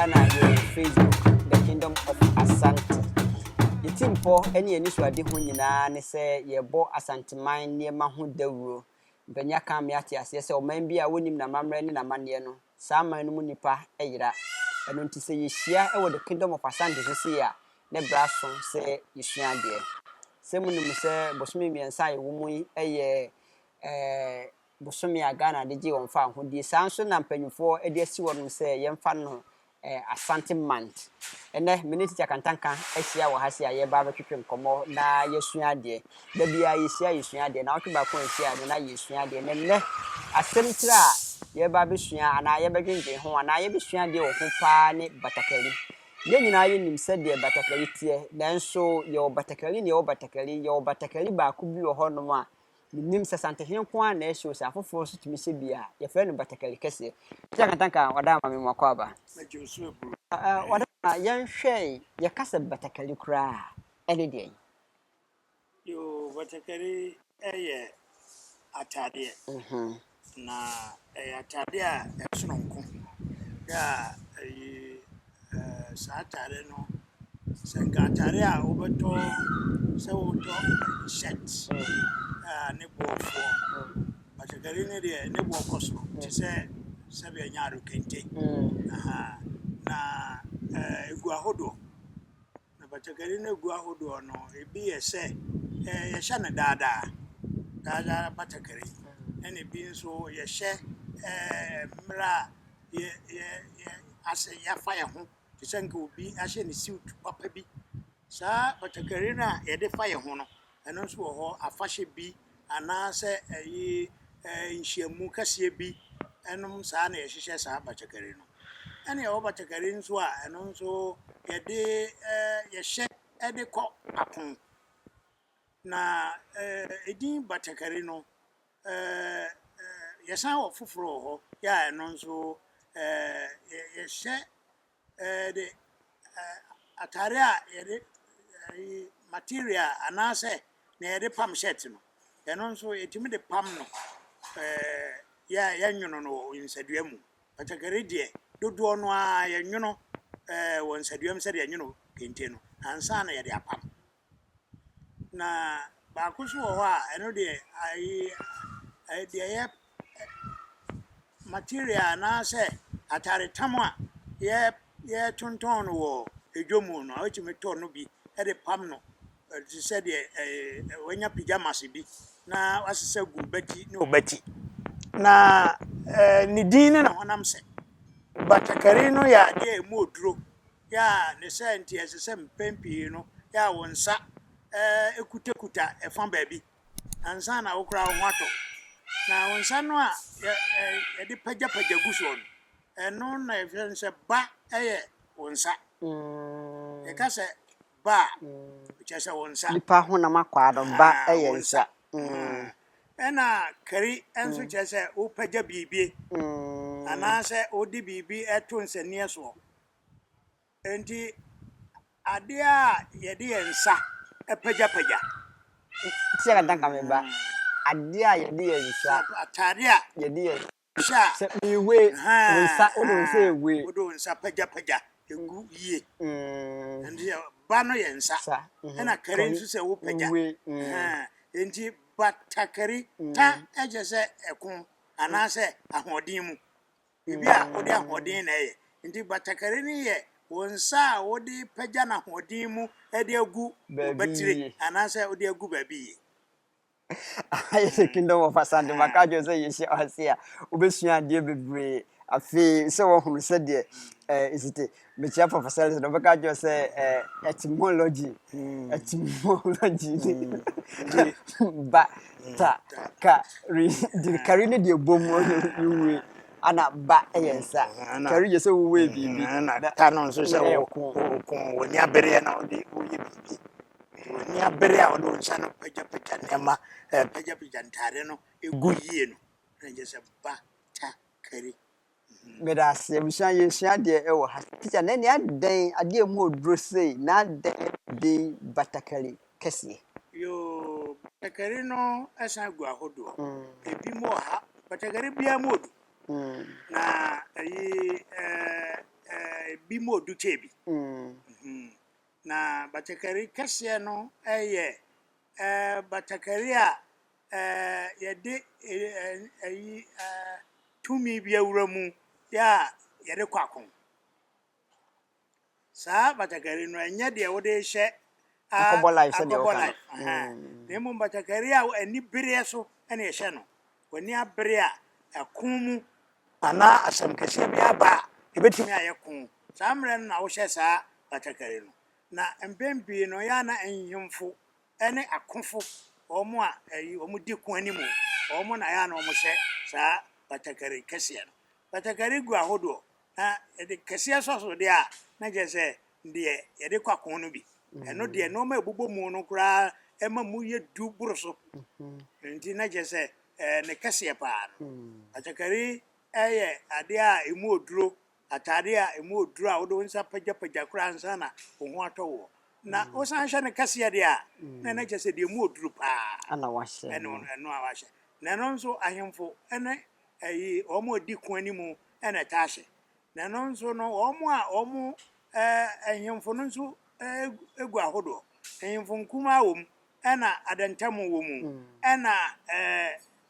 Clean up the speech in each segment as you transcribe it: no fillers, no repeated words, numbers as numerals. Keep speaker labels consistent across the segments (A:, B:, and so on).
A: na yɛwɔ Facebook, The Kingdom of Asante. Yɛn tirimpɔ ne yɛn anisoadehu nyinaa ne sɛ yɛrebɔ Asanteman nneɛma ho dawuro. Mpanyin aka ama yɛate aseɛ sɛ ɔman bi a wɔnnim n'amammerɛ ne n'amanneɛ no, saa man no mu nnipa yera. Ɛno nti sɛ yɛhyia wɔ The Kingdom of Asante so sei a, ne berɛ aso sɛ yɛsua adeɛ. Sɛ monim sɛ bosome mmiɛnsa a yɛwɔ mu yi yɛ ɛɛ bosome a Ghana de gye wɔn fawohodie. Saa nso na mpanyinfoɔ de asi hɔnom sɛ yɛmfa no Asante Month. Ɛnɛ me ne Tikya Kantanka ahyia wɔ ha sei a yɛreba abɛtwetwe nkɔmmɔ na yɛasua adeɛ. Da biara yɛhyia yɛsua adeɛ, naawɔtwe baako a yɛhyia no na yɛsua adeɛ. Na nnɛ asɛm tiri a yɛreba abɛsua anaa yɛbɛdwendwen ho anaa yɛbɛsua adeɛ wɔ ho paa ne batakari. Yɛn nyinaa yɛnim sɛdeɛ batakari teɛ, nanso yɛwɔ batakari na yɛwɔ batakari. Yɛwɔ batakari baako bi wɔ hɔnom a menim sɛ Santehene nko ara na ɛhyɛ o, sɛ afoforɔ nso tumi hyɛ bi a, yɛfrɛ no batakari kɛseɛ. Tikya Kantanka, wada ama me mu akɔ aba.
B: Mɛgye wo so aburo.
A: Wada ama yɛnhwɛ yɛka sɛ batakari koraa a, ɛne deɛn?
B: Yoo, batakari yɛ ataadeɛ. Na ɛyɛ ataadeɛ a ɛsono nko. Yɛ a ɛyi saa ataade no, sɛ nka ataade a wobɛtɔ sɛ wotɔ shirt a ne boɔ foɔ. Batakari no deɛ ne boɔ kɔ soro te sɛ sɛdeɛ ɛnyɛ kente. Aha. Na egu ahodoɔ. Na batakari no egu ahodoɔ no, ebi yɛ sɛ yɛhyɛ no daadaa. Daadaa batakari. Ɛna ebi nso yɛhyɛ mmerɛ a yɛ yɛ yɛ asɛ yɛafa yɛn ho te sɛ nka obi ahyɛ ne suit papa bi. Saa batakari no a yɛde fa yɛn ho no, ɛno nso wɔ hɔ afahyɛ bi anaasɛ ɛyi nhyiamu kɛseɛ bi ɛnom saa na yɛhyehyɛ saa batakari no. Ɛna yɛwɔ batakari nso a ɛno nso yɛde yɛhyɛ ɛde kɔ ako. Na edin batakari no, yɛsan wɔ foforɔ wɔ hɔ yɛ a ɛno nso yɛhyɛ de ataare a yɛde material anaasɛ nea yɛde pam shirt no, ɛno nso yɛtumi de pam no yɛ a yɛnwono no wɔ nsadua mu. Batakari deɛ dodoɔ no ara yɛnwono wɔ nsadua mu sɛdeɛ yɛnwono kente no ansa na yɛde apam. Na baako nso wɔ hɔ a ɛno deɛ ayi deɛ ɛyɛ material anaasɛ ataare tam a yɛ yɛtontɔn no wɔ edwa mu no, wotumi tɔ no bi de pam no te sɛ deɛ wanya pyjamas bi na wasesa gu bati ne ɔbati. Na ne din ne ne honam sɛ. Batakari no yɛ adeɛ a emu oduro yɛ a ne sɛ nti ɛsɛ sɛ mpɛn pii no yɛ a wo nsa ekutakuta ɛfa baabi ansa na wo koraa wo ho atɔ. Na wo nsa no a yɛde pagyapagya gu soɔ no, ɛno na yɛfrɛ no sɛ ba yɛ wo nsa. Yɛka sɛ ba a, kyerɛ sɛ wo nsa.
A: Nipa honam akwaa no ba yɛ nsa.
B: Ɛna kari nso kyerɛ sɛ wopagya biribi anaasɛ wode biribi to nsania soɔ. Nti adeɛ a yɛde yɛn nsa pagyapagya.
A: Tikya Kantanka me ba, adeɛ a yɛde yɛn nsa
B: Ataade a
A: yɛde yɛn
B: hyɛ a
A: sɛ mewe wo nsa wode wo nsa ewe.
B: Wode wo nsa pagyapagya egu yie. Nti ba no yɛ nsa. Ɛna kari nso sɛ wopagya. Nti batakari ta kyerɛ sɛ ɛko anaasɛ ahoɔden mu. Biribi a wode ahoɔden na ɛyɛ. Nti batakari no yɛ wo nsa a wode pagya no ahoɔden mu de agu wo batire anaasɛ wode agu baabi yie.
A: Ayɛ sɛ Kingdom of Asante maka akyerɛ sɛ yɛhyia wɔ ase a wobɛsua adeɛ bebree. Afei sɛ wɔhunu sɛdeɛ ɛsi te. Mekyia Professor Ellison ɔbɛka akyerɛ sɛ etymology etymology ba ta ka ri di kari ne deɛ bom wue ana ba yɛ nsa kari yɛ sɛ wowue biribi.
B: Na ta no nso sɛ wo ko w'ani abereɛ na wode woyɛ biribi. W'ani abere a wode wo nsa no pagyapagya nneɛma pagyapagya ntaade no egu yie no na kyerɛ sɛ ba ta kari.
A: Meda ase abusua yɛsua adeɛ ɛwɔ ha. Tikya na ɛne adɛn adeɛ mu oduro sei na adɛn de batakari kɛseɛ?
B: Yoo, batakari no ɛsan gu ahodoɔ. Ebi mu wɔ ha, batakari biara mu odu. Na ɛyi ɛɛ ɛɛ Ebi mu odu kyɛn bi. Na batakari kɛseɛ no yɛ batakari a yɛde ayi tumi bi awura mu yɛ a yɛde kɔ ako. Saa batakari no, ɛnyɛ deɛ wode rehyɛ
A: akɔbɔ life sɛdeɛ
B: akɔbɔ
A: wɔka no.
B: Life. Na mmom batakari a ani bereɛ so na yɛhyɛ no. W'ani abere a ɛko mu anaa asɛm kɛseɛ bi aba a ɛbɛtumi ayɛ ko. Saa mmerɛ no na wohyɛ saa batakari no. Na mpɛn pii no, ɛyɛ a na nhemfo ne akofo, wɔn a ɛyi wɔn di ko anim, wɔn na ɛyɛ a na wɔhyɛ saa batakari kɛseɛ no. Batakari gu ahodoɔ, na yɛde kɛseɛ sɔ so deɛ a, na kyerɛ sɛ deɛ yɛde kɔ ako no bi. Ɛno deɛ nneɛma a ɛbobɔ mu no koraa ɛma mu yɛ du boro so. Nti na kyerɛ sɛ ne kɛseɛ paa no. Batakari yɛ adeɛ a emu oduro, ataadeɛ a emu oduro a wode wo nsa pagyapagya koraa ansa na wo ho atɔ woɔ. Na wosan hyɛ no kɛseɛ deɛ a, na ɛno kyerɛ sɛ deɛ emu oduro paa.
A: Ana wahyɛ
B: Ɛno
A: no.
B: Ɛno a wahyɛ. Na ɛno nso ahemfo ne ɛyi wɔn a wɔdi ko anim na ɛtaa hyɛ. Na ɛno nso no wɔn a wɔn ahemfo no nso gu ahodoɔ. Ahemfo nkumaa wɔ mu, ɛna adantam wɔ mu, ɛna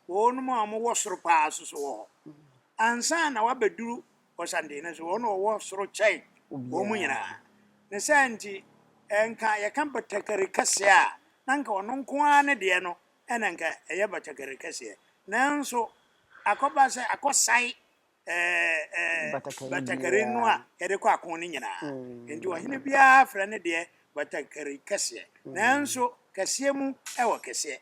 B: wɔnom a wɔwɔ soro paa nso so wɔ hɔ. Ansa na wabɛduru Ɔsantehene no so, wɔn a wɔwɔ soro kyɛn wɔn nyinaa. Ne saa nti, nka yɛka batakari kɛseɛ a, na nka ɔno nko ara ne deɛ no ɛna nka ɛyɛ batakari kɛseɛ. Nanso akɔba sɛ akɔsae
A: Batakari
B: batakari no a
A: biara.
B: yɛde kɔ ako no nyinaa. Nti ɔhene biara frɛ ne deɛ batakari kɛseɛ. Nanso kɛseɛ mu ɛwɔ kɛseɛ.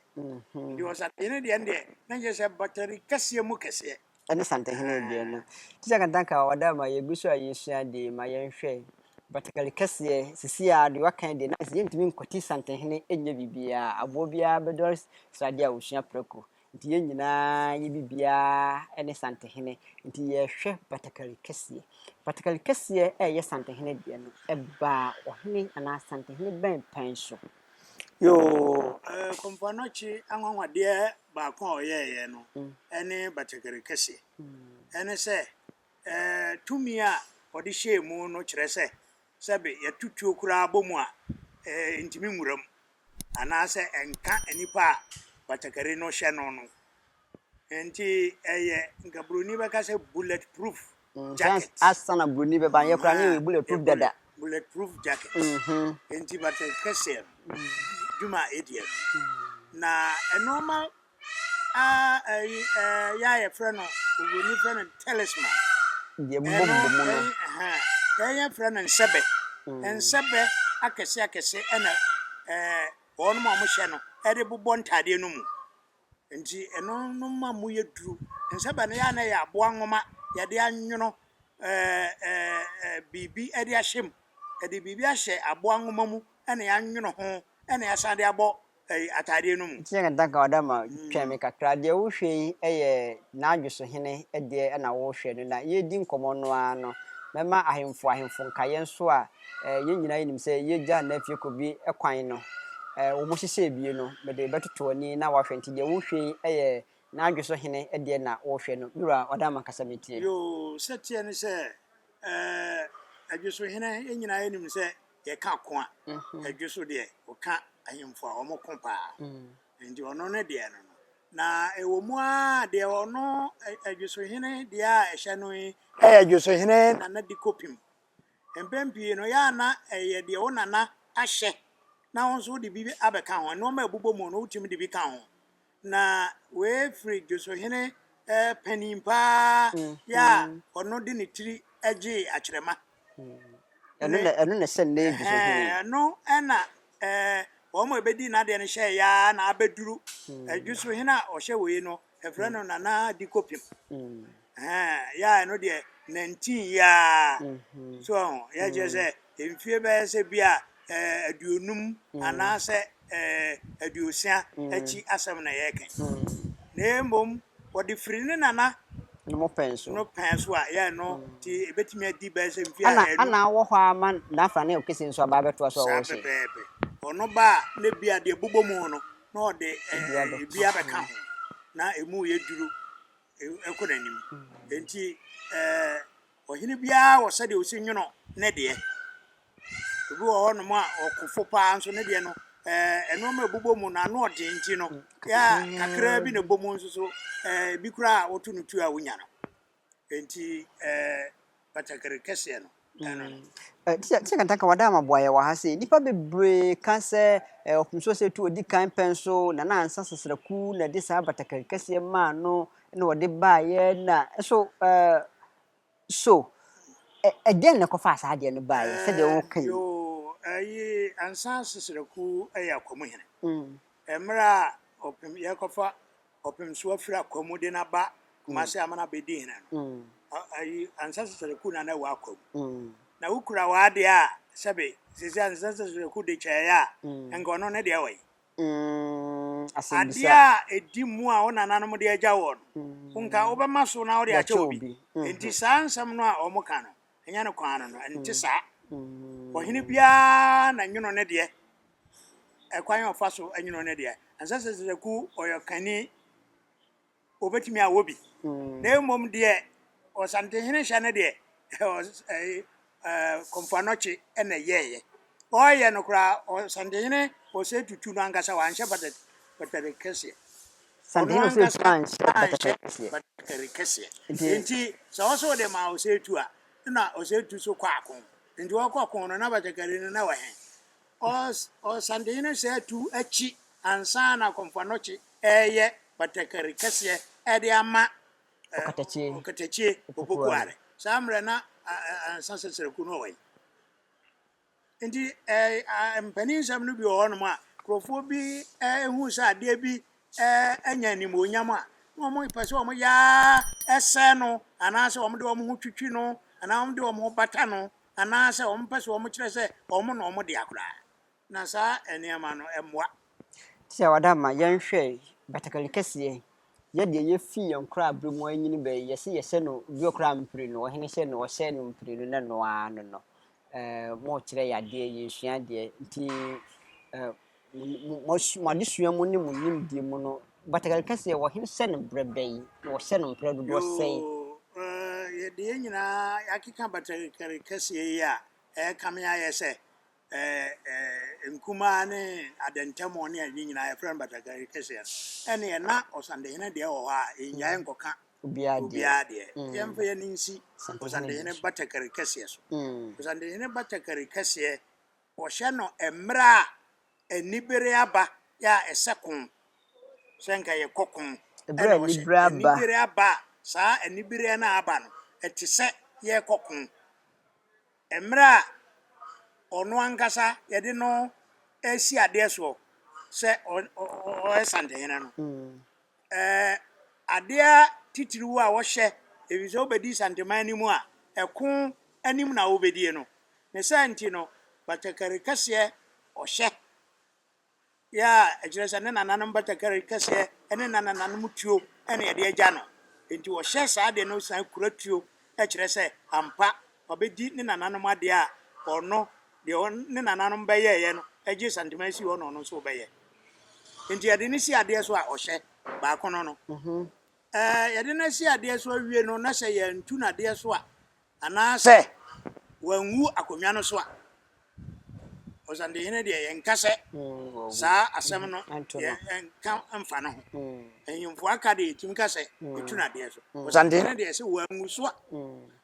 B: Nti Ɔsantehene deɛ no deɛ, na kyerɛ sɛ batakari kɛseɛ mu kɛseɛ.
A: Ɛne Santehene deɛ no. Teacher Kantanka, wada ma yɛgu so a yɛsua adeɛ ma yɛnhwɛ batakari kɛseɛ sisi a deɛ waka deɛ na sɛ yɛntumi nkɔti Santehene nyɛ biribiara. Aboɔ biara bɛdɔre sradeɛ a wɔsua prɛko. Nti yɛn nyinaa yɛ biribiara ne Santehene. Nti yɛrehwɛ batakari kɛseɛ. Batakari kɛseɛ a ɛyɛ Santehene deɛ no, ɛbaa ɔhene anaa Santehene bɛn pɛn so?
B: Yoo, Komfo Anokye anwanwadeɛ baako a ɔyɛeɛ no ne batakari kɛseɛ. Ɛne sɛ tumi a ɔde hyɛɛ mu no kyerɛ sɛ sɛbe yɛto tuo koraa bɔ mu a, ntumi nwura mu anaasɛ ɛnka nipa a batakari no hyɛ no no. Nti ɛyɛ nka buroni bɛka sɛ bullet proof jacket.
A: Asa na buroni bɛba yɛ koraa ne yɛ bullet proof dada.
B: Bullet proof jacket. Nti batakari kɛseɛ no, dwuma a ɛdi no. Na nneɛma a ɛyi yɛ a yɛfrɛ no, oburoni frɛ no talisman.
A: Deɛ bobɔ mu no.
B: Yɛn yɛfrɛ no nsɛbɛ. Nsɛbɛ akɛse akɛse ɛna wɔn a wɔhyɛ no ɛde bobɔ ntaadeɛ no mu. Nti ɛno no ma mu yɛ duru. Nsɛbɛ no yɛ a na yɛ aboa nwoma yɛde anwono biribi ɛde ahyɛ mu. Yɛde biribi ahyɛ aboa nwoma mu ɛna yɛanwono ho ɛna yɛasan de abɔ ataadeɛ no mu.
A: Teacher Kantanka, wada ma twɛn me kakra. Deɛ wohwɛ yi yɛ n'adwosohene deɛ ɛna wohwɛ no. Na yɛredi nkɔmmɔ no ara no, mɛma ahemfo ahemfo nkaeɛ nso a yɛn nyinaa yɛnim sɛ yɛgya Nana Afie Kobi kwan no, wɔn hyehyɛ bie no, mede bɛtoto ani na wahwɛ. Nti deɛ wohwɛ yi yɛ n'adwosohene deɛ na wohwɛ no. Mewura, wada ma kasa metie.
B: Yoo, sɛteɛ ne sɛ adwosohene, yɛn nyinaa yɛnim sɛ yɛka ko a, adwoso deɛ ɔka ahemfo a wɔn ko paa. Nti ɔno ne deɛ no. Na ɛwɔ mu a deɛ ɔno adwosohene deɛ a ɛhyɛ no yi ɛyɛ adwosohene Nana di kɔpem. Mpɛn pii no yɛ a na ɛyɛ deɛ wo nana ahyɛ na wo nso wode bi abɛka ho. Nneɛma a ɛbobɔ mu no wotumi de bi ka ho. Na wei firi dwosohene panin paa yɛ a ɔno de ne tiri gyee akyerɛma.
A: Ɛno na ɛsɛ nnɛ yɛ dwosohene.
B: Ɛno ɛna wɔn a ɛbɛdi n'adeɛ no hyɛɛ yaa na abɛduru adwosohene a ɔhyɛ wei no, ɛfrɛ no Nana di kɔpem. Yɛ a ɛno deɛ 19 yaa so ɔho yɛkyerɛ sɛ mfie bɛyɛ sɛ bi a 50 anaasɛ 60 akyi asɛm na yɛreka. Na mmom wɔde firi ne nana
A: No mo pɛn so.
B: No pɛn so a yɛ no nti ebɛtumi adi bɛyɛ sɛ mfie
A: Ana
B: 200.
A: Ana wɔ hɔ ama n'afa ne okese nso aba abɛtoa so a
B: Saa
A: wɔhyɛ.
B: Pɛpɛɛpɛ. Ɔno ba a ne bi a deɛ bobɔ mu no na ɔde
A: Ebi abɛka
B: ebi abɛka
A: ho.
B: Ho na emu yɛ duru ɛkɔ n'anim. Nti Ɔhene biara wɔ sɛdeɛ ɔsi nwono ne deɛ. Obi wɔ hɔnom a ɔkofo paa nso ne deɛ no ɛɛ nneɛma a ɛbobɔ mu no ano ɔden nti no yɛ a kakraa bi na ɛbɔ mu nso so ɛɛ ebi koraa a woto no tuo a wonya no. Enti ɛɛ batakari kɛseɛ no ɛno no.
A: Sɛ sɛ Kantanka wada ama boayɛ wɔ ha sei. Nnipa bebree ka sɛ ɔfomsoɔ sɛ tu ɔdi kan pɛn so na na ansa sasraku na ɛde saa batakari kɛseɛ maa no na ɔde baeɛ na so so ɛdeɛn na ɛkɔfaa saa adeɛ no baeɛ sɛdeɛ woka yi?
B: Yoo, ɛyi ansa sasraku yɛ akwamuhene. Mmerɛ a ɔpem yɛkɔfa ɔpemsoɔ afiri akwamu de no aba Kumasi ama no abɛdi hene no, ayi ansa sasraku na na ɛwɔ akwamu. Na wokura w'adeɛ a sɛbe sisi ansa sasraku de kyɛeɛ a, nka ɔno ne deɛ wɔ yi. Adeɛ a ɛdi mu a wo nananom de agya wɔ no, nka wobɛma so na wode akyɛ obi. Enti saa nsɛm no a wɔka no, ɛnyɛ no kwan no no, ɛnte saa. Ɔhene biara na nwono ne deɛ, ɛkwan a ɔfa so nwono ne deɛ. Ɛnsɛ sɛ Sɛsɛku ɔyɛ ɔkani, ɔbɛtumi awɔ bi. Na mmom deɛ Ɔsantehene hyɛ no deɛ, Komfo Anokye na ɛyɛeɛ. Ɔreyɛ no koraa, Ɔsantehene Osei Tutu no ankasa wanhyɛ batakari kɛseɛ. Ɔno ankasa anhyɛ batakari kɛseɛ. Nti sɛ ɔsɛ ɔde ma Osei Tu a, na Osei Tu so kɔ ako. Nti ɔkɔ ko no, na batakari no na wɔ he? Ɔsantehene Osei Tu akyi ansa na Komfo Anokye reyɛ batakari kɛseɛ de ama
A: Ɔkatakyie.
B: Ɔkatakyie Opokuare. Saa mmerɛ na ansa sɛsɛrɛku no wɔ yi. Nti mpanin nsɛm no bi wɔ hɔnom a nkurɔfoɔ bi hu sɛ adeɛ bi anya animuonyam a na wɔn pɛ sɛ wɔn yɛ ara ɛsɛe no anaasɛ wɔn de wɔn ho twitwi no anaa wɔn de wɔn ho bata no anaasɛ wɔn pɛ sɛ wɔn kyerɛ sɛ wɔn na wɔn dea koraa. Na saa nneɛma no mmoa.
A: Sɛ wada ma yɛnhwɛ batakari kɛseɛ, yɛ deɛ yɛfi yɛn koraa berɛ mu anyini bɛyi, yɛse yɛhyɛ no bi koraa mpire no, ɔhene hyɛ no, ɔhyɛ no mpire no na no ara no no. Mokyerɛ yɛ adeɛ, yɛsua adeɛ, nti mo adesua mu ne mo nimdeɛ mu no, batakari kɛseɛ ɔhene hyɛ no berɛ bɛyi, na ɔhyɛ no mprɛ dodoɔ sɛn?
B: Yoo, yɛde yɛn nyinaa yɛakeka batakari kɛseɛ yi a ɛrekame ayɛ sɛ nkumaa ne adɛntɛmɔ ne ade nyinaa yɛfrɛ no batakari kɛseɛ no, ɛneɛ na Ɔsantehene deɛ wɔ hɔ a yɛnnyae nkɔka obiara deɛ. Yɛmfa yɛn ani nsi Ɔsantehene batakari kɛseɛ so. Ɔsantehene batakari kɛseɛ, wɔhyɛ no mmerɛ a anibere aba yɛ a ɛsɛ ko, sɛ nka yɛkɔ ko ɛna wɔhyɛ. Anibere aba a, saa anibereɛ no a aba no, ɛte sɛ yɛrekɔ ko. Mmerɛ a ɔno ankasa yɛde no resi adeɛ soɔ sɛ ɔyɛ Santehene no, adeɛ titiriw a wɔhyɛ, ɛfiri sɛ wobɛdi Santeman no mu a, ɛko anim na wobɛdie no. Ne saa nti no, batakari kɛseɛ ɔhyɛ. Yɛ a ɛkyerɛ sɛ ne nananom batakari kɛseɛ ne ne nananom tuo na yɛde agya no. Enti ɔhyɛ saa adeɛ no san kura tuo kyerɛ sɛ ampa wabɛdi ne nananom adeɛ a ɔno deɛ ne nananom bɛyɛeɛ no gye Santeman si hɔ na ɔno nso rebɛyɛ. Enti yɛde no si adeɛ so a ɔhyɛ baako no no. Ɛɛ yɛde no asi adeɛ so awie no na sɛ yɛantu no adeɛ so a Anaasɛ wanwu akonnwa no so a, Ɔsantehene deɛ yɛnka sɛ saa asɛm no yɛnka mfa no ho. Ahemfo aka deɛ yɛtumi ka sɛ ɛtu no adeɛ so. Ɔsantehene deɛ sɛ wanwu so a,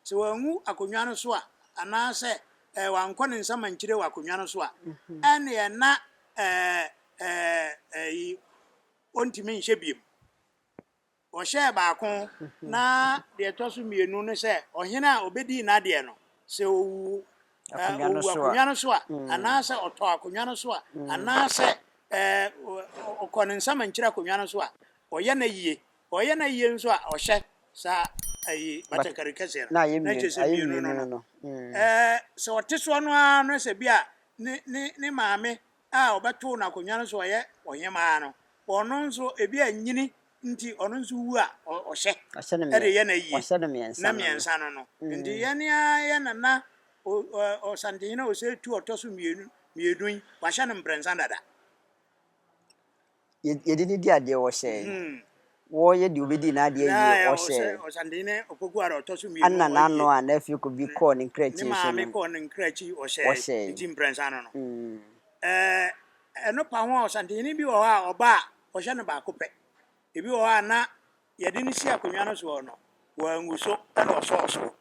B: sɛ wanwu akonnwa no so a, anaasɛ wankɔ ne nsa mankyire wɔ akonnwa no so a, ɛneɛ na ɔntumi nhyɛ biom. Ɔhyɛɛ baako, na deɛ ɛtɔ so mmienu ne sɛ, ɔhene a ɔbɛdii n'adeɛ no, sɛ ɔwu ɔwu akonnwa no so a, anaasɛ ɔtɔ akonnwa no so a, anaasɛ ɔkɔ ne nsamankyire akonnwa no so a, ɔyɛ no ayie. Ɔyɛ no ayie nso a, ɔhyɛ saa ayi batakari kɛseɛ no. Na kyerɛ sɛ mmienu no no. Sɛ ɔte soɔ no ara no sɛ bi a ne ne ne maame a ɔbɛtoo no akonnwa no so ɔyɛ ɔhemmaa no, ɔno nso ebi a nyini nti ɔno nso wu a ɔhyɛ de yɛ n'ayie na mmiɛnsa no no. Nti yɛn ara yɛn nana Ɔsantehene Osei Tu ɔtɔ so mmienu mmienu yi, wahyɛ no mprɛnsa dada.
A: Yɛde ne di adeɛ wɔhyɛɛ. Wɔreyɛ deɛ ɔbɛdii n'adeɛ
B: Na
A: yie,
B: ɛ ɔsɛ
A: ɔhyɛɛ.
B: Ɔsantehene Opoku Ware a ɔtɔ so mmienu
A: Ɛna n'ano
B: ɔyie.
A: a n'afie kɔ bi
B: Ne
A: kɔɔ ne
B: ne
A: nkrakyi so
B: maame
A: no,
B: kɔɔ ne nkrakyi ɔhyɛɛ
A: ɔhyɛɛ.
B: nti mprɛnsa no no. Ɛɛ ɛno pa ho a Ɔsantehene bi wɔ hɔ a ɔba a ɔhyɛ no baako pɛ. Ebi wɔ hɔ a na yɛde no si akonnwa no soɔ no, wangu so ɛna ɔsɔɔ soro.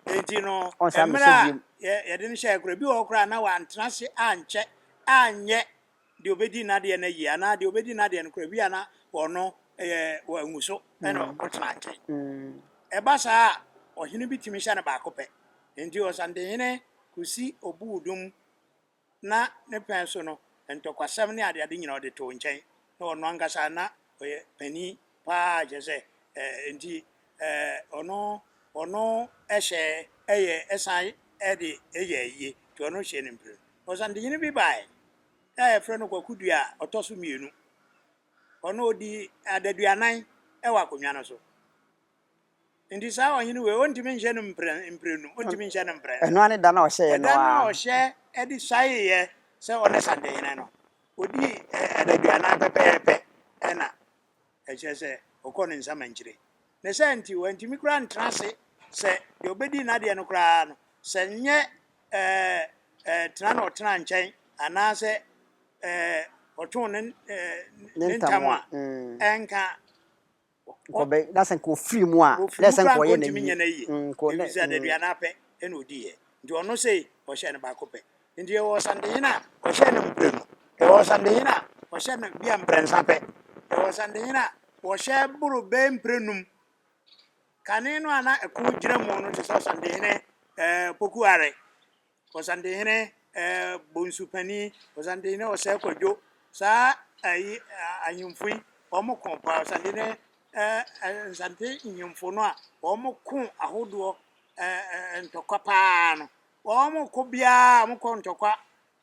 B: Enti no,
A: Ɔnsan
B: mmerɛ
A: mmɛhyɛ
B: a
A: biom.
B: yɛde no hyɛɛ koraa, ebi wɔ hɔ koraa a na wantena ase ankyɛ anyɛ deɛ ɔbɛdi n'adeɛ no ayie anaa deɛ ɔbɛdi n'adeɛ no koraa, bi a na ɔno ɛyɛ wangu so ɛna ɔkɔtena nkyɛn. Ɛba saa a, ɔhene bi tumi hyɛ no baako pɛ. Enti Ɔsantehene Kusi Obuudum na ne pɛn so no, ntɔkwasɛm ne adeade nyinaa ɔde too nkyɛn. Na ɔno ankasa na ɔyɛ panin paa kyerɛ sɛ ɛɛ nti ɛɛ ɔno ɔno hyɛ ɛyɛ ɛsan ɛde ɛyɛ ayie nti ɔno hyɛ no mprenu. Ɔsantehene bi baeɛ a yɛfrɛ no Kwaku Dua a ɔtɔ so mmienu. Ɔno ɔdii adaduanan wɔ akonnwa no so. Nti saa ɔhene wei, ɔntumi nhyɛ no mprɛ mprenu, ɔntumi nhyɛ no mprɛnsa.
A: Ɛno ara ne da no a ɔhyɛeɛ no
B: Ɛda no a
A: ara.
B: ɔhyɛ de suaeɛ sɛ ɔne Santehene no, ɔdii adaduanan pɛpɛɛpɛ ɛna ɛkyerɛ sɛ ɔkɔɔ ne nsamankyire. Ne saa nti, wantumi koraa antena ase sɛ deɛ ɔbɛdi n'adeɛ no koraa no, sɛ nyɛ ɛɛ tena na ɔtenaa nkyɛn anaasɛ ɛɛ ɔtoo ne ne ntam a, ɛnka
A: Nkɔbɛ na sɛ nka ofiri mu a,
B: Ofiri
A: na
B: mu
A: sɛ nka
B: koraa nka
A: ɔyɛ na
B: ɔntumi
A: yie.
B: nyɛ no yie.
A: Nka ɔnɛ
B: Efisɛ adaduanan ara pɛ na odiiɛ. Nti ɔno sei ɔhyɛɛ no baako pɛ. Nti yɛwɔ ɔsantehene a ɔhyɛɛ no mprenu. Yɛwɔ ɔsantehene a ɔhyɛ no bia mprɛnsa pɛ. Yɛwɔ ɔsantehene a ɔhyɛ boro bɛyɛ mprɛnum. Kane no a na ɛko gyina mu no te sɛ ɔsantehene eh, Poku Are. Ɔsantehene eh, Bonsu Panin, Ɔsantehene Ɔsɛe Kwadwo, saa ayi ahemfo yi, wɔn ko paa. Ɔsantehene eh, Nsante nhemfo no a wɔn ko ahodoɔ eh, ntɔkwa paa no, wɔn ko biara, wɔn kɔ ntɔkwa,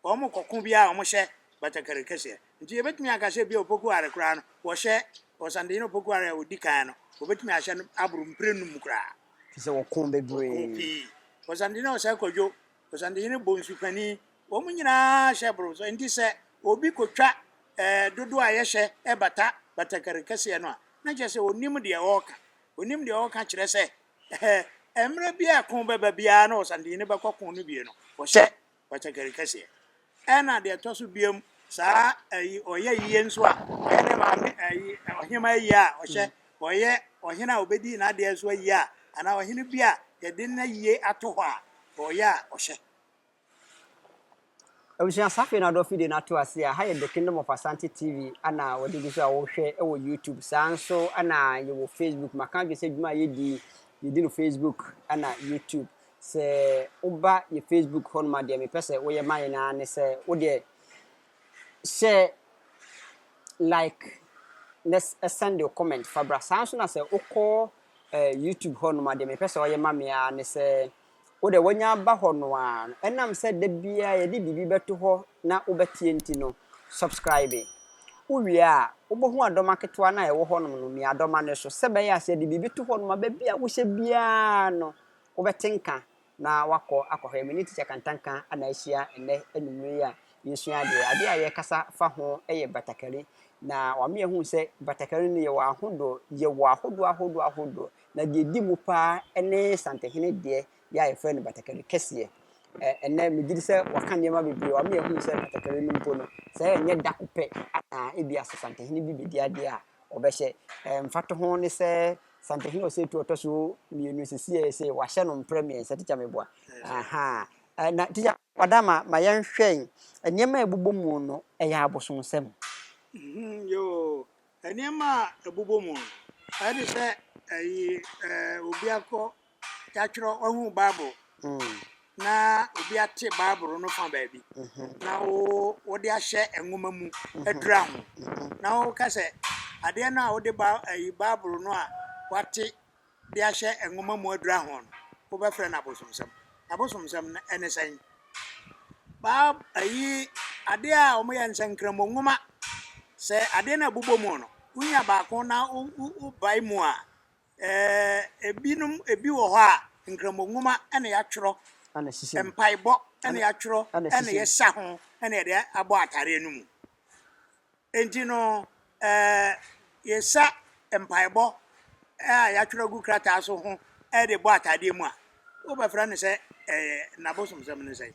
B: wɔn kɔko biara wɔn hyɛ batakari kɛseɛ. Nti yɛbɛtumi aka sɛ bi a Opoku Are koraa no, wɔhyɛ Ɔsantehene Opoku Are a ɔdi kan no, wɔbɛtumi ahyɛ no aboro mprɛnum koraa.
A: Te sɛ wɔko bebree.
B: Wɔko pii. Ɔsantehene Ɔsɛe Kwadwo, Ɔsantehene Bonsu Panin, wɔn nyinaa hyɛ boro so. Enti sɛ obi kɔtwa eh, dodoɔ a yɛhyɛ bata batakari kɛseɛ no a, na kyerɛ sɛ ɔnim deɛ ɔreka. Ɔnim deɛ ɔreka kyerɛ sɛ eh, mmerɛ bi a ko bɛba biara na Ɔsantehene bɛkɔ ko no bie no, ɔhyɛ batakari kɛseɛ. Ɛna deɛ ɛtɔ so biom, saa ayi ɔyɛ yie nso a, ɔyɛ ne maame ayi ɔhema ayie a ɔhyɛ, ɔyɛ ɔhene a ɔbɛdi n'adeɛ nso ayie a, anaa ɔhene bi a yɛde n'ayie ato hɔ a, ɔyɛ a ɔhyɛ.
A: Abusua saa afei na adɔ fidie no ato ase a, ha yɛ The Kingdom of Asante TV ana wɔde gu so a wohwɛ wɔ YouTube. Saa nso na yɛwɔ Facebook. Maka adwene sɛ adwuma a yɛdi yi, yɛdi no Facebook ana YouTube. Sɛ woba yɛ Facebook hɔnom a, deɛ mepɛ sɛ woyɛ ma yɛn ara ne sɛ wo deɛ hyɛ like na send your comment fa bra. Saa nso na sɛ wokɔ eh, YouTube hɔnom a, deɛ mepɛ sɛ ɔyɛ ma me ara ne sɛ wo deɛ wanya aba hɔ no ara no, ɛnam sɛ da biara yɛde biribi bɛto hɔ na wobɛteɛ nti no, subscribe. Wowie a, wobɛhu adɔma ketewa no a ɛwɔ hɔnom no, mia adɔma no so sɛ ɛbɛyɛ a sɛ yɛde biribi to hɔnom a, baabi a wohyɛ biara no, Wobɛte nka na woakɔ akɔhwɛ. Me ne Tikya Kantanka na ahyia ɛnnɛ anwummere yi a yɛresua adeɛ. Adeɛ a yɛrekasa fa ho yɛ batakari. Na wama yɛahu sɛ batakari no yɛwɔ ahodoɔ, yɛwɔ ahodoɔ ahodoɔ ahodoɔ. Na deɛ ɛdi mu pa ara ne Santehene deɛ yɛ a yɛfrɛ no batakari kɛseɛ. Ɛ ɛnnɛ megye di sɛ waka nneɛma bebree. Wama yɛahu sɛ batakari no mpo no, sɛ ɛnyɛ da ko pɛ na ebia sɛ Santehene bi bɛdi adeɛ a ɔbɛhyɛ. Ɛ mfatoho ne sɛ Santehene Osei-Tutu ɔtɔ so mmienu sisi a ɛsɛ wahyɛ no mprɛ mmiɛnsa tikya meboa ahaa na tikya wada ma ma yɛnhwɛ nneɛma a ɛbobɔ mu no ɛyɛ abosonsɛm.
B: Mhm, yoo, nneɛma a ɛbobɔ mu no, ɛde sɛ ɛyi ɛɛ obi akɔ yɛatwerɛ wahu Bible na obi ate Bible no fa baabi na wo wode ahyɛ nwoma mu adura ho na woka sɛ adeɛ no a wode ba ayi Bible no a wate de ahyɛ nwoma mu adura ho no wobɛfrɛ no abosomsɛm. Abosomsɛm no ɛne sɛn? Ba ayi adeɛ a wɔyɛ no sɛ nkramo nwoma sɛ adeɛ no a ɛbobɔ mu no wonya baako na wobae mu a Ebinom, ebi wɔ hɔ a, Nkramo nwoma na yɛatwerɛ, mpaebɔ na yɛatwerɛ na yɛsa ho na yɛde abɔ atareɛ no mu. Enti no, yɛsa mpaebɔ a yɛatwerɛ agu krataa so ho de bɔ ataadeɛ mu a, wobɛfrɛ no sɛ ɛyɛ n'abosomsɛm ne sɛn?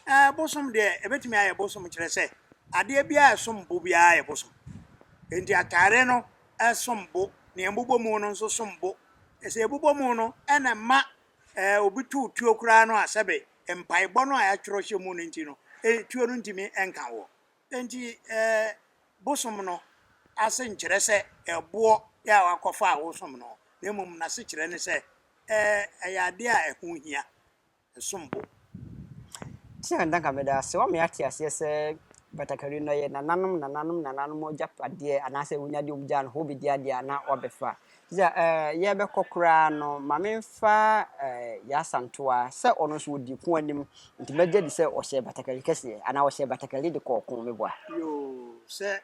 B: Ɛɛ, bosom deɛ, ɛbɛtumi ayɛ bosom kyerɛ sɛ adeɛ biara a ɛsom bo biara yɛ bosom. Enti ataare no som bo, nea ɛbobɔ mu no nso som bo. Sɛ ɛbobɔ mu no na ɛma obi to tuo koraa no a, sɛbe mpaebɔ no a yɛatwerɛ hyɛ mu no nti no, tuo no ntumi nka woɔ. Enti bosom no ase nkyerɛ sɛ ɛboɔ yɛ a wakɔfa a wosom no, na mmom n'asekyerɛ ne sɛ ɛyɛ adeɛ a ɛho hia, ɛsom bo.
A: Tia Ndanka meda ase woama yɛate aseɛ sɛ batakari no ɛyɛ nananom nananom nananom agyapadeɛ anaasɛ awunyadeɛ a wɔgyaa no hɔ wobɛdi adeɛ a na woabɛfa. Tia eh, yɛbɛkɔ koraa no ma memfa eh, Yaa Asantewaa sɛ ɔno nso ɔdi ko anim nti mɛgye adi sɛ ɔhyɛ batakari kɛseɛ anaa ɔhyɛ batakari de kɔɔ ko meboa.
B: Yoo, sɛ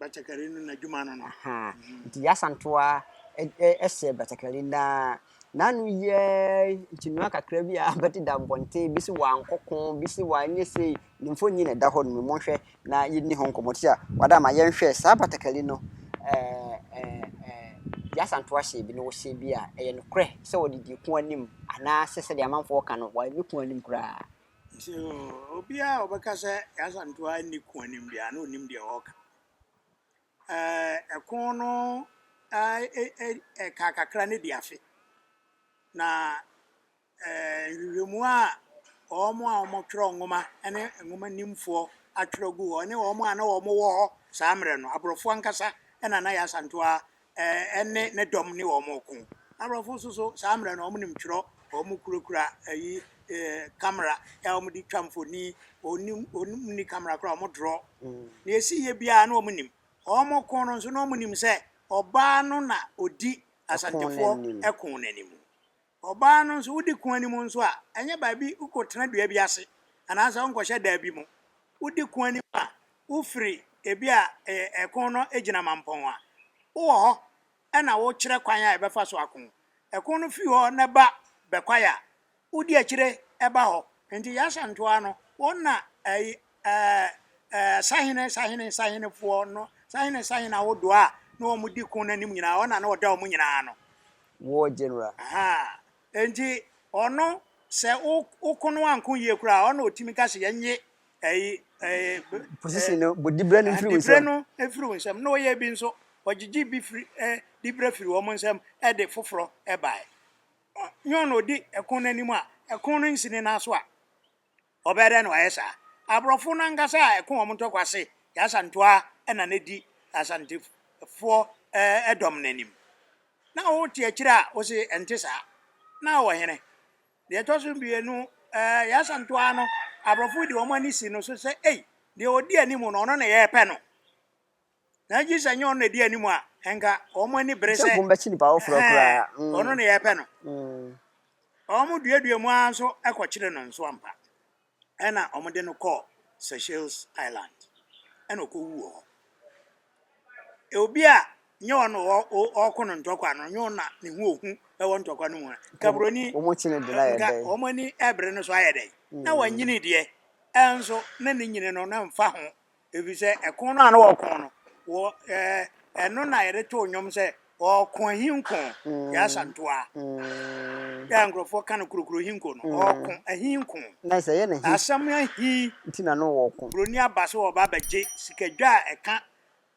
B: batakari no n'adwuma no no.
A: Ahaa, nti Yaa Asantewaa hyɛ batakari na n'ano yi ara yi nkyinoa kakra bi a abɛdeda abɔnten, bi se wankɔ ko, bi se wanyɛ sei, ne mfonyin na ɛda hɔ nom yi, monhwɛ na yɛnni ho nkɔmmɔ. Nti a wada ama yɛnhwɛ saa batakari no, ɛɛ ɛɛ Yaa Asantewaa hyɛɛ bi na ɔhyɛɛ bi a ɛyɛ nokorɛ sɛ ɔde dii ko anim anaasɛ sɛdeɛ amanfoɔ ka no, wanni ko anim koraa.
B: So obiara a ɔbɛka sɛ Yaa Asantewaa nni ko anim biara na ɔnnim deɛ ɔreka. Ɛɛ ɛko no ɛkaa kakra ne di afe. Na ɛɛ nhwehwɛmu a wɔn a wɔtwerɛ nwoma ne nwomanimfoɔ atwerɛ gu hɔ ne wɔn a na wɔwɔ hɔ saa mmerɛ no, aborɔfo ankasa na na Yaa Asantewaa ne ne dɔm ne wɔn reko. Aborɔfo nso so saa mmerɛ no wɔnim twerɛ, wɔkurakura ayi camera a wɔde twa mfoni, wɔnim wɔnni camera koraa a wɔdrɔ. Nea ɛsi yɛ biara na wɔnim. Wɔko no nso na wɔnim sɛ ɔbaa no na ɔdi Asantefoɔ ko no anim. Ɔbaa no nso wodi ko anim nso a, ɛnyɛ baabi wokɔtena dua bi ase anaasɛ wonkɔhyɛ dan bi mu. Wodi ko anim a, wofiri ebi a ɛko no gyina mampɔn a, wowɔ hɔ na wokyerɛ kwan a ɛbɛfa so ako. Ɛko no firi hɔ na ɛba Bɛkwae a, wodi akyire ba hɔ. Nti Yaa Asantewaa no, wɔn na ɛyi ɛɛ sahene sahene sahenefoɔ no, sahene sahene ahodoɔ a na wɔdi ko no anim nyinaa, wɔn na na wɔda wɔn nyinaa ano.
A: War General.
B: Ahaa. Enti ɔno sɛ wo woko no anko yie koraa a, ɔno na ɔtumi ka sɛ yɛnye ɛyi ɛɛ
A: Position no, bɔ dibrɛ no mfiri wo
B: dibrɛ
A: nsam.
B: no mfiri wo nsam. Na ɔyɛ bi nso, ɔgyegye bi firi ɛ dibrɛ firi wɔn nsam de foforɔ baeɛ. Nyɛ ɔno na ɔdi ɛko no anim a, ɛko no nsi ne nan so a, Ɔbɛyɛ dɛn na wayɛ saa? Aborɔfo no ankasa a ɛko wɔn ntɔkwa se Yaa Asantewaa na na edi Asantefoɔ dɔm no anim. Na wote akyire a wose ɛnte saa. Na ɔwɔ hene. Deɛ ɛtɔ so mmienu, Yaa Asantewaa no, aborɔfo de wɔn ani si no so sɛ ei, deɛ ɔdi anim no, ɔno na yɛrepɛ no. Na gye sɛ nyɛ ɔno na edi anim a, nka wɔn ani bere
A: Sɛ
B: sɛ
A: nkom bɛkye nipa foforɔ koraa.
B: Ɔno na yɛrepɛ no. Wɔn duadua mu ara nso kɔkyere no nso ampa. Ɛna wɔde no kɔɔ Seychelles Island. Ɛna ɔkɔwu wɔ hɔ. Obi a nyɛ ɔno ɔko no ntɔkwa no, nyɛ ɔno na ne ho ohu wɔ ntɔkwa no mu a, nka buroni
A: Wɔn kye no de no ayɛ
B: nka
A: dɛn?
B: wɔn ani bere no so ayɛ dɛn? Na wanyini deɛ, ɛnso na ne nyini no na mfa ho Efisɛ ɛko no a na wɔko no, wɔ ɛɛ ɛno na yɛde too nnwom sɛ ɔɔko ahinko Yaa Asantewaa. Yɛ a nkurɔfoɔ ka no kurokuro hinko no, ɔɔko ahinko.
A: Na sɛ ɛyɛ n'ahi.
B: Asɛm ahi.
A: Nti na no wɔko.
B: Buroni aba sɛ ɔreba abɛgye sikadwa a ɛka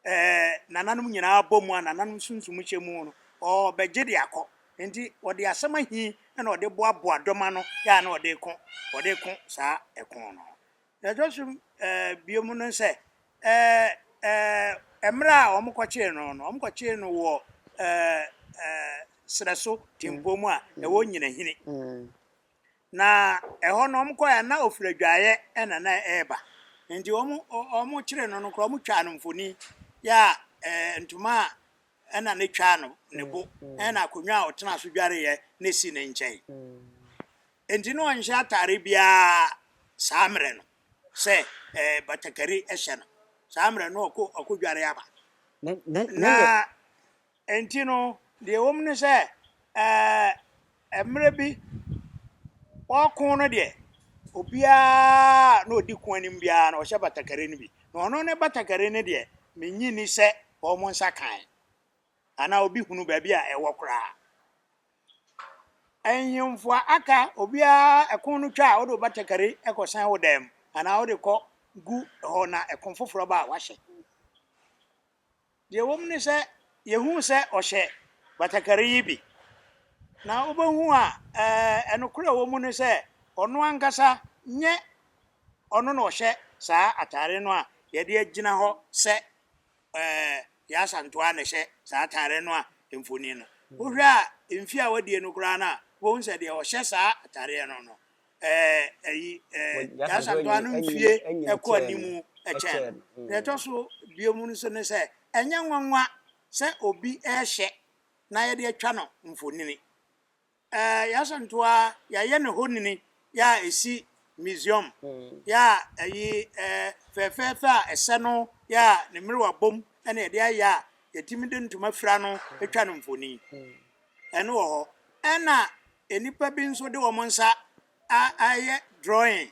B: ɛɛ nananom nyinaa bɔ mu a nananom sunsum hyɛ mu no, ɔrebɛgye de akɔ. Nti ɔde asɛm ahi na ɔde boaboa dɔm ano yɛ a na ɔde reko, ɔde reko saa ɛko no. Deɛ ɛtɔ so bio mu no sɛ, mmerɛ a wɔkɔkyee no no, wɔkɔkyee no wɔ serɛ so tempɔn mu a ɛwɔ Nyinahini. Na ɛhɔ no wɔkɔeɛ na ɔfiri adwaeɛ na na ɛreba. Nti wɔkyeree no no koraa wɔtwaa no mfoni yɛ a ntoma a ɛna ne twaa no ne bo ɛna akonnwa a ɔtena so dwareeɛ na ɛsi ne nkyɛn. Enti na ɔnhyɛ atare biara saa mmerɛ no sɛ batakari hyɛ no. Saa mmerɛ no ɔkɔ ɔkɔdware aba. Na enti no deɛ ɛwɔ mu ne sɛ mmerɛ bi ɔreko no deɛ obiara na ɔdi ko anim biara no ɔhyɛ batakari no bi. Na ɔno ne batakari no deɛ mennye nni sɛ wɔn nsa kae. anaa obi hunu baabi a ɛwɔ koraa. Nhemfo a aka, obiara ɛko no twa a, wode wo batakari kɔsan wo dan mu anaa wode kɔ gu hɔ na ɛko foforɔ ba a wahyɛ. Deɛ ɛwɔ mu ne sɛ, yɛhu sɛ ɔhyɛ batakari yi bi. Na wobɛhu a, ɛɛ nokorɛ a ɛwɔ mu ne sɛ, ɔno ankasa nyɛ ɔno na ɔhyɛ saa atare no a yɛde agyina hɔ sɛ ɛɛ Yaa Asantewaa na ɛhyɛ saa atare no a mfoni no. Wohwɛ a mfeɛ a wadie no koraa no a, wobɛhu sɛ deɛ ɔhyɛ saa atareɛ no no, ɛɛ ayi ɛɛ Yaa Asantewaa no mfie kɔ anim kyɛn no. Deɛ ɛtɔ so bio mu nso ne sɛ, ɛnyɛ nwanwa sɛ obi rehyɛ na yɛde atwa no mfonini. Ɛɛ Yasantowaa yɛayɛ no honini yɛ a ɛsi museum yɛ a ɛyi ɛɛ fɛɛfɛɛfɛ a ɛsɛ no yɛ a ne mmerewa bom na yɛde ayɛ a yɛtumi de ntoma fira no twa no mfoni. Ɛno wɔ hɔ. Ɛna nnipa bi nso de wɔn nsa ayɛ drawing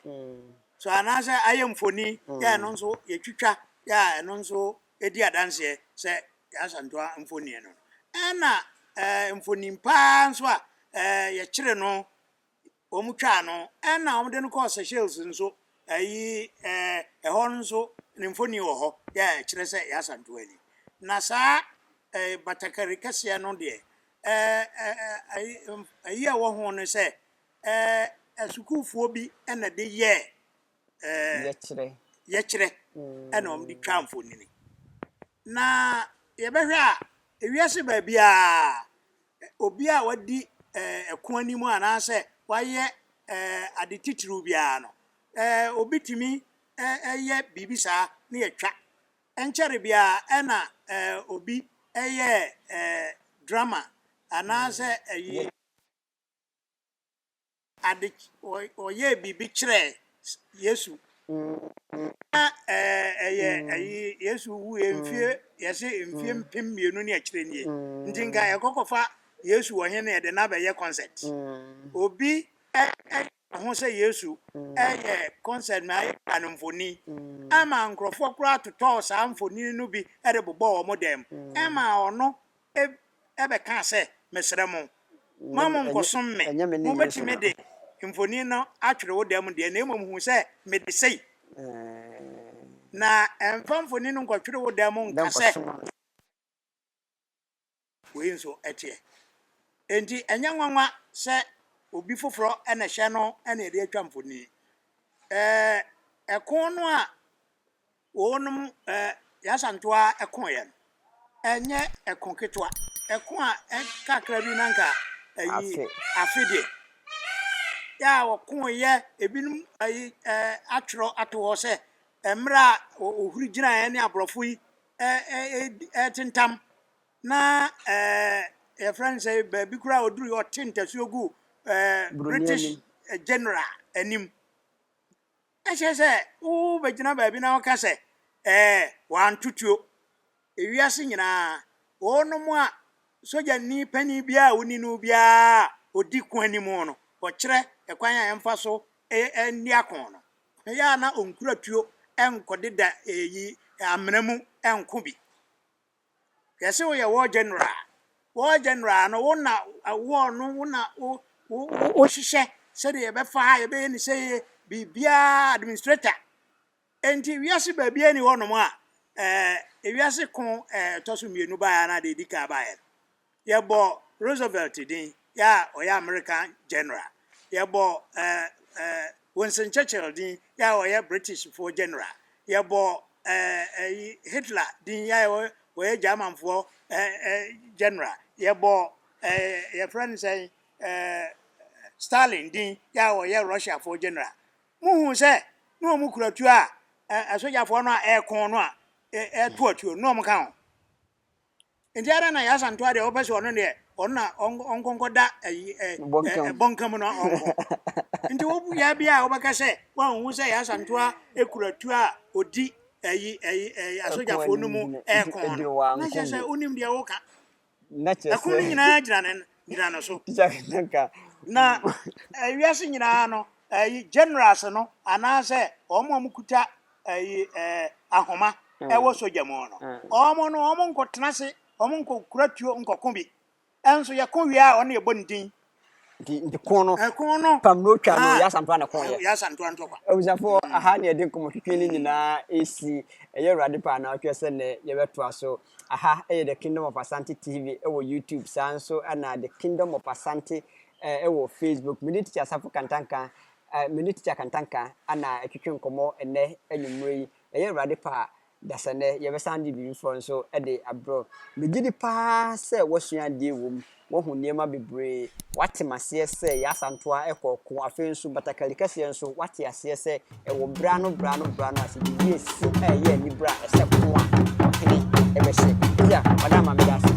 B: so anaasɛ ayɛ mfoni yɛ a ɛno nso yɛtwitwa yɛ a ɛno nso di adanseɛ sɛ Yasantowaa mfoni no. Ɛna ɛɛ mfonin paa nso a ɛɛ yɛkyere no wɔn twaa no ɛna wɔn de no kɔɔ Seychelles nso ɛyi ɛɛ ɛhɔ no nso ne mfoni wɔ hɔ yɛ a ɛkyerɛ sɛ Yasantowaa ni. Na saa ɛɛ batakari kɛseɛ no deɛ ɛɛ ɛɛ ɛyi a ɛwɔ ho no sɛ ɛɛ asukuufoɔ bi ɛna de yɛɛ ɛɛ
A: Yɛkyerɛ.
B: Yɛkyerɛ ɛna wɔn de twaa mfonini. Na yɛbɛhwɛ a, ewiase baabiara, obi a wadi ɛko anim anaasɛ wayɛ ade titiriw biara no, obi tumi yɛ biribi saa na yɛtwa. Ɛnkyɛre biara ɛna obi yɛɛ drama anaasɛ ɛyi. Ade ɔyɛɛ biribi kyerɛɛ Yesu. Na ɛyɛ ɛyi Yesu wuiɛ mfie yɛse mfie 2000 ne akyire nie. Nti nka yɛkɔkɔfa Yesu wɔ he na yɛde no abɛyɛ concert. Obi ɛyɛ ho sɛ Yesu ɛyɛ concert na ayɛ no mfoni. Ɛma nkurɔfoɔ koraa totɔɔ saa mfoni no bi de bobɔɔ wɔn dan mu. Ɛma ɔno bɛkaa sɛ, Mesrɛ mo, mma monnkɔsom me. Mobɛtumi de mfoni no atwere wo dan mu deɛ, na mmom hu sɛ mede sei. Na mfa mfoni no nkɔtwere wo dan mu nka sɛ, Wei nso teɛ. Enti ɛnyɛ nwanwa sɛ obi foforɔ na ɛhyɛ no na ɛde atwa mfoni. Ɛko no a Wɔnom Yasantoa koeɛ no, ɛnyɛ ɛko ketewa. Ɛko a kakra bi na nka ayi afe deɛ. Yɛ a wɔkoeɛ, ebinom ayi atwerɛ ato hɔ sɛ mmerɛ a wɔhuri gyinaeɛ ne aborɔfo yi retentam na yɛfrɛ no sɛ baabi koraa a ɔduruiɛ ɔte ntasuo guu British General anim. Ɛkyerɛ sɛ wobɛgyina baabi na woka sɛ, Ɛɛ, wɔanto tuo. Ewiase nyinaa, wɔnom a sogyani panin biara a woni no biara a ɔdi ko anim no, ɔkyerɛ ɛkwan a yɛmfa so nni ako no. Ɛyɛ a na ɔnkura tuo nkɔdeda eyi amena mu nko bi. Yɛse woyɛ war general a, war general no wo na war no wo na wo wo wohyehyɛ sɛdeɛ yɛbɛfa ha yɛbɛyɛ ne sɛ biribiara administrator. Enti wiase baabiara ni hɔnom a ɛɛ ewiase ko ɛɛ ɛtɔ so mmienu baeɛ anaa deɛ ɛdi kan baeɛ no. Yɛbɔ Roosevelt din, yɛ a ɔyɛ American general. Yɛbɔ eh, eh, Winston Churchill din, yɛ a ɔyɛ Britishfoɔ general. Yɛbɔ eh, eh, Hitler din, yɛ a ɔyɛ Germanfoɔ eh, eh, general. Yɛbɔ eh, yɛfrɛ no sɛn eh, Stalin din, yɛ a ɔyɛ Russiafoɔ general. Muhu sɛ na wɔn kura tuo a eh, asogyafoɔ no a ɛreko no a ɛreto atuo no na wɔn ka ho. Nti adɛn na Yasa Ntoa deɛ wopɛ sɛ ɔno deɛ ɔno na ɔnkɔnkɔda ayi ɛ bɔnka mu na ɔnkɔ. Nti wo yɛ bi a wobɛka sɛ woanhu sɛ Yasa Ntoa ekura tuo a odi ayi ayi ayi asogyafoɔ no mu ɛko no. Na kyerɛ sɛ wonim deɛ woka. Ɛko no nyinaa gyina ne gyina no so. Na wiase nyinaa no ayi generals no anaasɛ wɔn a wɔkuta ayi ahoma ɛwɔ sogya mu no wɔn no wɔn nkɔtena ase. Wɔn nkɔkura tuo nkɔko bi. Ɛnso yɛko wie a ɔno yɛbɔ ne din.
A: Nti nti ko no
B: Ɛko no.
A: pam na otwa no
B: Ah.
A: Yaa Asantewaa na ko yɛ.
B: Yaa Asantewaa ntɔkwa.
A: Abusuafoɔ, aha ne yɛde nkɔmmɔtwetwe no nyinaa ɛsi. Ɛyɛ Awurade pɛ anaa ɔtwerɛ sɛ nnɛ yɛbɛtoa so. Aha ɛyɛ The Kingdom of Asante TV ɛwɔ YouTube, saa nso ɛna The Kingdom of Asante ɛwɔ Facebook. Mene Teacher Asafo Kantanka, mene Teacher Kantanka ana ɛtwetwe nkɔmmɔ ɛnnɛ anwummerɛ yi. Ɛyɛ Awurade pɛ a, dasɛnnɛ yɛbɛsan de biribi foforɔ nso de abrɛ wo. Megye di paa sɛ woasua adeɛ wɔ mu, woahu nneɛma bebree, woate maseɛ sɛ Yaa Asantewaa ɛkɔ ɔko, afei nso batakari kɛseɛ nso woate aseɛ sɛ ɛwɔ berɛ ano berɛ ano berɛ ano a sɛ biribi asi a ɛyɛ aniberɛ a ɛsɛ ko a ɔhene ɛbɛhyɛ. Agya, ɔda ama meda ase.